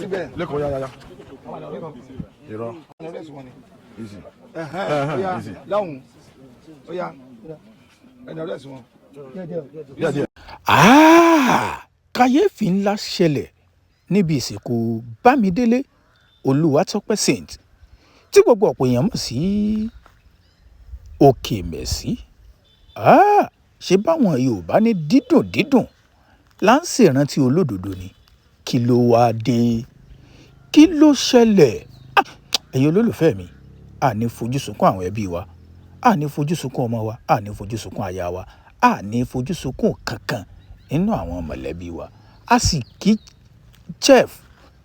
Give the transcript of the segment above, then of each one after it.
Síbẹ̀. Lẹ́kọ̀ọ́ yá yá yá. Irọ́. Easy. Ó yá. Easy. Láwùn, ó yá, ẹni ọ̀rẹ́ sí wọn. Díẹ̀ díẹ̀. Ah! Kàyééfì ńlá ṣẹlẹ̀ níbi ìsìnkú Bámidélé Olúwatópẹ́ Saint, tí gbogbo ọ̀pọ̀ èèyàn mọ̀ sí Òkèmẹ́sì. Ah! Ṣé báwọn Yorùbá ní dídùn dídùn là ń ṣèrántí olódodo ni? Kí ló wáá dé? Kí ló ṣẹlẹ̀? Ah! Ẹ̀yin olólùfẹ́ mi, a ní fojú sunkún àwọn ẹbí wa, a ní fojú sunkún ọmọ wa, a ní fojú sunkún aya wa, a ní fojú sunkún kankan nínú àwọn mọ̀lẹ́bí wa. A sì kí Chef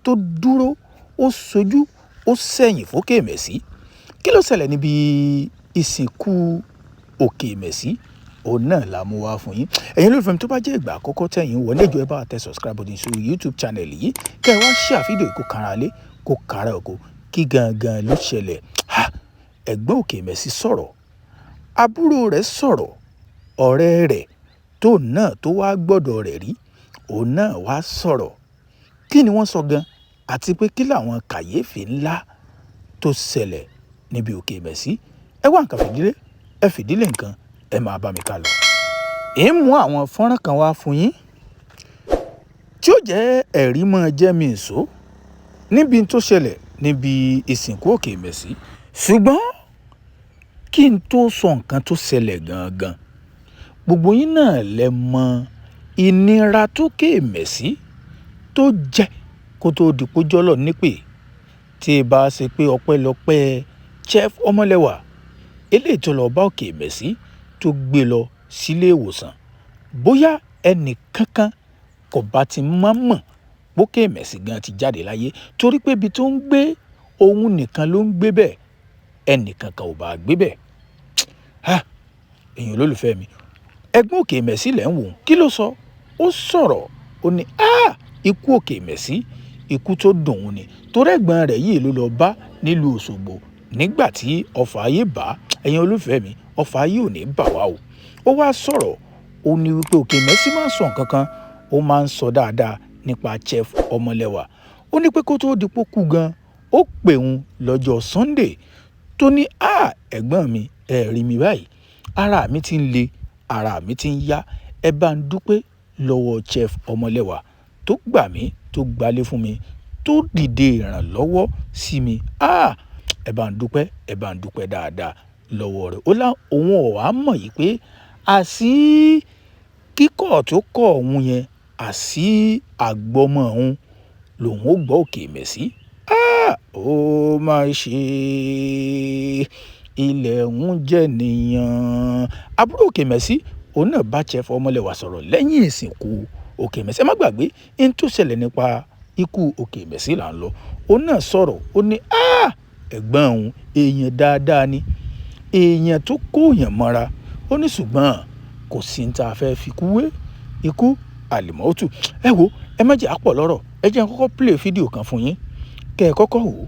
tó dúró, ó sojú ó sẹ́yìn fÓkèmẹ́sì. Kí ló ṣẹlẹ̀ níbi ìsìnkú Òkèmẹ́sì? Òun náà la mú wá fún yín. Ẹ̀yin olólùfẹ́ mi, tó bá jẹ́ ìgbà àkọ́kọ́ tẹ̀yìn wọlé, ìjọ, ẹ bá tẹ subscribe button sórí YouTube channel yìí, kẹ́ ẹ wá share fídíò kó kára lé, kó kára oko. Kí gangan ló ṣẹlẹ̀? Ha! Ẹ̀gbọ́n Òkèmẹ́sì sọ̀rọ̀, àbúrò rẹ̀ sọ̀rọ̀, ọ̀rẹ́ rẹ̀ tó náà tó wá gbọ́dọ̀ rẹ̀ rí, òun náà wá sọ̀rọ̀. Kí ni wọ́n sọ gan, àti pé kí làwọn kàyéfì ńlá tó ṣẹlẹ̀ níbi Òkèmẹ́sì? Ẹ wá nǹkan fìdílé, ẹ fìdílé nǹkan, ẹ máa bá mi ká lọ. Ẹ ń mú àwọn fọ́nrán kan wá fún yín tí ó jẹ́ ẹ̀rí mọ́ jẹ́ mi ìṣó níbi tó ṣẹlẹ̀ níbi ìsìnkú Òkèmẹ́sì. Ṣùgbọ́n kí n tó sọ nǹkan tó ṣẹlẹ̀ gangan, gbogbo yín náà lẹ mọ ìnira tó Òkèmẹ́sì tó jẹ́ kó tó di pójọ́lọ̀ nípè, tí ẹ bá ṣe pé ọpẹ́lọpẹ́ Chef Ọmọlẹ́wà eléyìí tó lọ bá Òkèmẹ́sì, tó gbé lọ sílé ìwòsàn, bóyá ẹnì kankan kò bá ti mọ̀ mọ̀ pÓkèmẹ́sì gan ti jáde láyé, torí pé ibi tó ń gbé, òun nìkan ló ń gbé bẹ́ẹ̀, ẹnì kankan ò bá gbé bẹ́ẹ̀. Ha! Èèyàn olólùfẹ́ mi, ẹ̀gbọ́n Òkèmẹ́sì lẹ́ ń wò. Kí ló sọ? Ó sọ̀rọ̀, ó ní, "Ah, ikú Òkèmẹ́sì, ikú tó dùn ún ni," torí ẹ̀gbọ́n rẹ̀ yìí ló lọ bá nílùú Òṣogbo nígbà tí ọfà ayé bá. Ẹ̀yin olólùfẹ́ mi, ọfà ayé ò ní bà wá o. Ó wá sọ̀rọ̀, ó ní wípé Òkèmẹ́sì máa ń sọ nǹkan kan, ó máa ń sọ dáadáa nípa Chef Ọmọlẹ́wà. Ó ní pé kó tó di pó kú gan, ó pè òun lọ́jọ́ Sunday, tó ní, "Ah, ẹ̀gbọ́n mi, ẹ rí mi báyìí, ara mi ti ń le, ara mi ti ń yá. Ẹ bá ń dúpẹ́ lọ́wọ́ Chef Ọmọlẹ́wà tó gbà mí, tó gbalé fún mi, tó dìde ìrànlọ́wọ́ sí mi. Ah, ẹ bá ń dúpẹ́, ẹ bá ń dúpẹ́ dáadáa lọ́wọ́ rẹ̀." Ó lá òun ò wá mọ̀ yìí pé àṣì kíkọ̀ tó kọ̀ òun yẹn, àṣì àgbọ́mọ òun lòun ó gbọ́ Òkèmẹ́sì. Ah! Ó máa ṣe ilẹ̀ ń jẹ́ nìyàn. Àbúrò Òkèmẹ́sì, òun náà bá Chef Ọmọlẹ́wà sọ̀rọ̀ lẹ́yìn ìsìnkú Òkèmẹ́sì. Ẹ má gbàgbé n tó ṣẹlẹ̀ nípa ikú Òkèmẹ́sì là ń lọ. Òun náà sọ̀rọ̀, ó ní, "Ah, ẹ̀gbọ́n òun, èèyàn dáadáa ni, èèyàn tó kó èèyàn mọ́ra." Ó ní ṣùgbọ́n kò sí ní tá a fẹ́ fi kú wé ikú àlìmọ́tù. Ẹ wo, ẹ má jẹ́ àpọ̀ lọ́rọ̀. Ẹ jẹ́ n kọ́kọ́ play fídíò kan fún yín, kẹ́ ẹ kọ́kọ́ wò ó.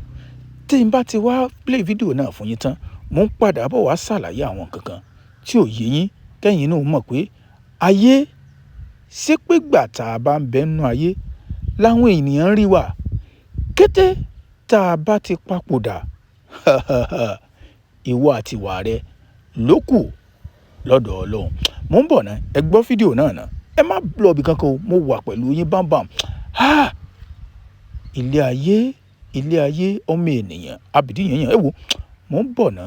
Tí n bá ti wá play fídíò náà fún yín tán, mo ń padà bọ̀ wá ṣàlàyé àwọn nǹkan kan tí ò yé yín, kẹ́yìn náà mọ̀ pé ayé ṣé pé gbà tá a bá ń bẹ nínú ayé láwọn ènìyàn ń rí wa, kété tá a bá ti papòdà, ìwọ àti ìwà rẹ ló kù lọ́dọ̀ Ọlọ́run. Mo ń bọ̀ ná. Ẹ gbọ́ fídíò náà ná. Ẹ má lọ ibì kankan o, mo wà pẹ̀lú yín bámbàm. Ah! Ilé ayé, ilé ayé, ọmọ ènìyàn abìdí yẹn. Ẹ wo, mo ń bọ̀ ná.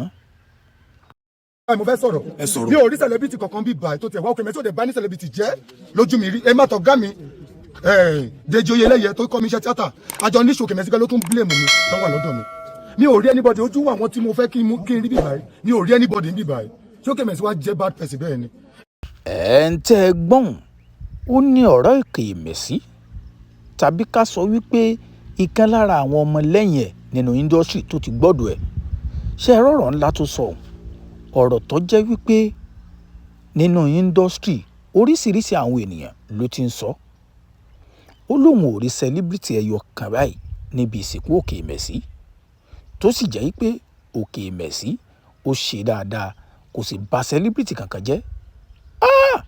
Mo fẹ́ sọ̀rọ̀. Ẹ sọ̀rọ̀. Mi ò rí celebrity kankan bí báyìí tó tẹ̀ wá Òkèmẹ́sì, ò dẹ̀ bá ní celebrity jẹ́ lójú mi rí. Ẹ má tọ̀ gá mi, Dèjì Oyèlẹ́yẹ tó kọ́ mi iṣẹ́ tíátà, àjọ níṣu Òkèmẹ́sì gan ló tún blame mi lọ́wọ́ lọ́dọ̀ mi. Mi ò rí anybody ojú àwọn tí mo fẹ́ kí n rí bí báyìí. Mi ò rí anybody bí báyìí. Ṣé Òkèmẹ́sì wá jẹ́ bad person bẹ́ẹ̀ ni? Ẹ̀ ń tẹ́ ẹ gbọ́n, ó ní ọ̀rọ̀ Òkèmẹ́sì, tàbí ká sọ wípé ìkan lára àwọn ọmọ lẹ́yìn ẹ̀ nínú industry tó ti gbọ́dọ̀ ẹ̀ ṣe é rọ̀rọ̀ ńlá tó sọ, ọ̀rọ̀ tó jẹ́ wípé nínú industry, oríṣiríṣi àwọn ènìyàn ló ti ń sọ. Ó lóun ò rí celebrity ẹyọ kan báyìí níbi ìsìnkú Òkèmẹ́sì, tó sì jẹ́ pé Òkèmẹ́sì ó ṣe dáadáa, kò sì bà celebrity kankan jẹ́. Ah!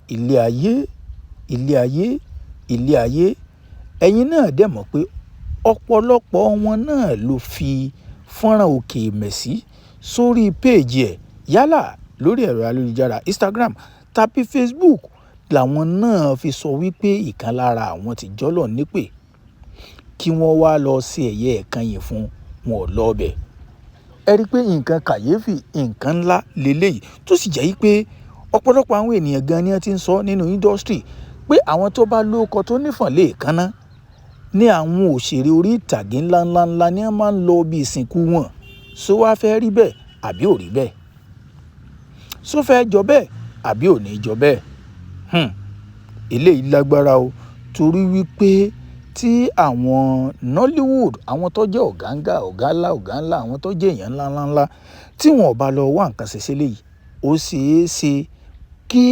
Ilé ayé, ilé ayé, ilé ayé. Ẹ̀yin náà dẹ̀ mọ̀ pé Ọ̀pọ̀lọpọ̀ wọn náà ló fi fọ́nrán Òkè Mẹ́sì sórí péèjì ẹ̀, yálà lórí ẹ̀rọ ayélujára Instagram tàbí Facebook, làwọn náà fi sọ wípé ìkan lára àwọn ti jọ́lọ́run nípè, kí wọ́n wá lọ ṣe ẹ̀yẹ ìkẹyìn fún wọn ò lọ́ọ̀bẹ̀. Ẹ rí i pé nǹkan kàyéfì, nǹkan ńlá leléyìí, tó sì jẹ́ pé ọ̀pọ̀lọpọ̀ àwọn ènìyàn gan ni wọ́n ti ń sọ nínú industry pé àwọn tó bá lóko tó nífọ̀n lè kánná ní àwọn òṣèré orí ìtàgé ńláńláńlá ni wọ́n máa ń lọ bí ìsìnkú wọn. Ṣó wá fẹ́ rí bẹ́ẹ̀ àbí ò rí bẹ́ẹ̀? Ṣó fẹ́ jọ bẹ́ẹ̀ àbí ò ní jọ bẹ́ẹ̀? Eléyìí lágbára o, torí wípé tí àwọn Nollywood, àwọn tó jẹ́ ọ̀gá ńgá, ọ̀gá ńlá, ọ̀gá ńlá, àwọn tó jẹ́ èèyàn ńlá ńlá ńlá, tí wọn ò bá lọ wá nǹkan ṣe sílẹ̀ yìí, ó ṣeé ṣe kí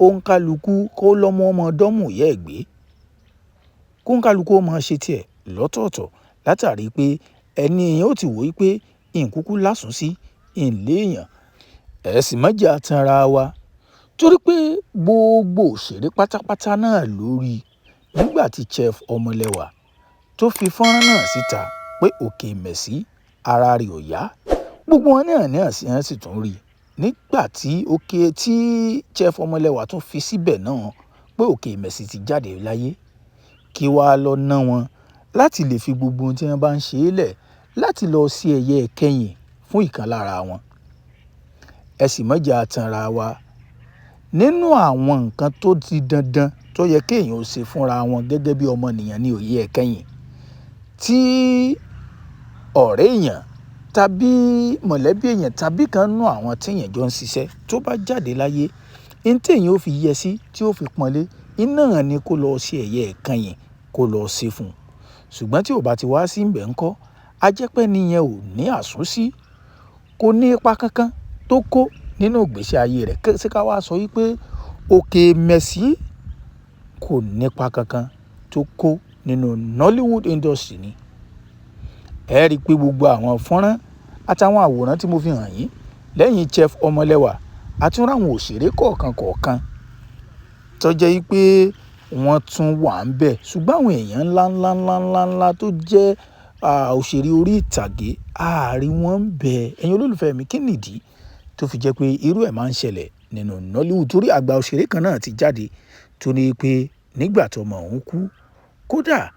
òǹkálukú kó lọ́mọ ọmọ dọ́mù ìyá ẹ̀ gbé, kóńkálukú ó máa ṣe tiẹ̀ lọ́tọ̀ọ̀tọ̀, látàrí pé ẹni èèyàn ó ti wò ó pé ìkúkú lásùn sí ìlé èèyàn. Ẹ̀ sì má jẹ́ àtànra wa, torí pé gbogbo òṣèré pátápátá náà lórí nígbà tí Chef Ọmọlẹ́wà tó fi fọ́nrán náà síta pé Òkè Mẹ́sì ara rẹ̀ ò yá, gbogbo wọn náà ní àṣìyàn sì tún rí nígbà tí òkè tí Chef Ọmọlẹ́wà tún fi síbẹ̀ náà pé Òkè Mẹ́sì ti jáde láyé. Kí wàá lọ ná wọn láti lè fi gbogbo ohun tí wọ́n bá ń ṣe é lẹ̀ láti lọ sí ẹ̀yẹ ìkẹyìn fún ìkan lára wọn. Ẹ sì má jẹ́ àtànra wa, nínú àwọn nǹkan tó ti dandan tó yẹ kéèyàn ó ṣe fúnra wọn gẹ́gẹ́ bí ọmọnìyàn ní òye ẹ̀kẹyìn. Tí ọ̀rẹ́ èèyàn tàbí mọ̀lẹ́bí èèyàn tàbí kan nú àwọn tí èèyàn jọ ń ṣiṣẹ́ tó bá jáde láyé, ní tí èèyàn ó fi yẹ sí tí ó fi pọ́nlé, iná ni kó lọ ṣe ẹ̀yẹ ìkẹyìn kó lọ ṣe fún un. Ṣùgbọ́n tí ò bá ti wá sí ìbẹ̀ ńkọ́, a jẹ́ pé níyẹn ò ní àsúnsí, kò ní ipa kankan tó kó nínú ìgbésí ayé rẹ̀. Ṣé ká wá sọ wípé Òkè Mẹ́sì kò nípa kankan tó kó nínú Nollywood industry ni? Ẹ rí i pé gbogbo àwọn fọ́nrán àtàwọn àwòrán tí mo fi hàn yín lẹ́yìn Chef Ọmọlẹ́wà, àtúnrà àwọn òṣèré kọ̀ọ̀kan kọ̀ọ̀kan tó jẹ́ wípé wọ́n tún wà ń bẹ̀. Ṣùgbọ́n àwọn èèyàn ńlá ńlá ńlá ńlá ńlá tó jẹ́ òṣèré orí ìtàgé, ààrí wọn ń bẹ. Ẹ̀yin olólùfẹ́ mi, kí nìdí tó fi jẹ́ pé irú ẹ̀ máa ń ṣẹlẹ̀ nínú Nollywood? Torí àgbà òṣèré kan náà ti jáde tó ní pé nígbà tó ọmọ òun kú, kódà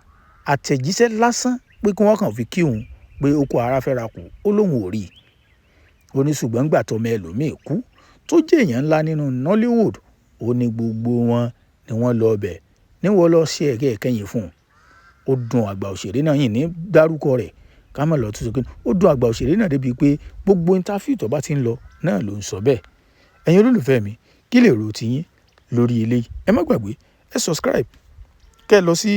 àtẹ̀jíṣẹ́ lásán pé kí wọ́n kàn fi kí òun pé ó kó ara fẹ́ra kù, ó lóun ò rí i. Ó ní ṣùgbọ́n nígbà tó ọmọ ẹlòmíì kú tó jẹ́ èèyàn ńlá nínú Nollywood, ó ní gbogbo wọn ni wọ́n lọ bẹ̀ ní wọ́n lọ ṣe ẹ̀kẹ́ ìkẹyìn fún un. Ó dùn àgbà òṣèré náà yìí ní dárúkọ rẹ̀ ká má lọ tuntun kí ó dùn àgbà òṣèré náà débi pé gbogbo interview tó bá ti ń lọ náà ló ń sọ bẹ́ẹ̀. Ẹ̀yin olólùfẹ́ mi, kí lè ro tiyín lórí eléyìí? Ẹ má gbàgbé, ẹ subscribe, kẹ́ ẹ lọ sí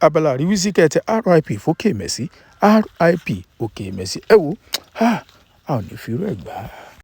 abala àríwísí, kẹ́ ẹ tẹ RIP fókè Mẹ́sì, RIP Òkè Mẹ́sì. Ẹ wo, a ò ní fi irú ẹ̀ gbà á.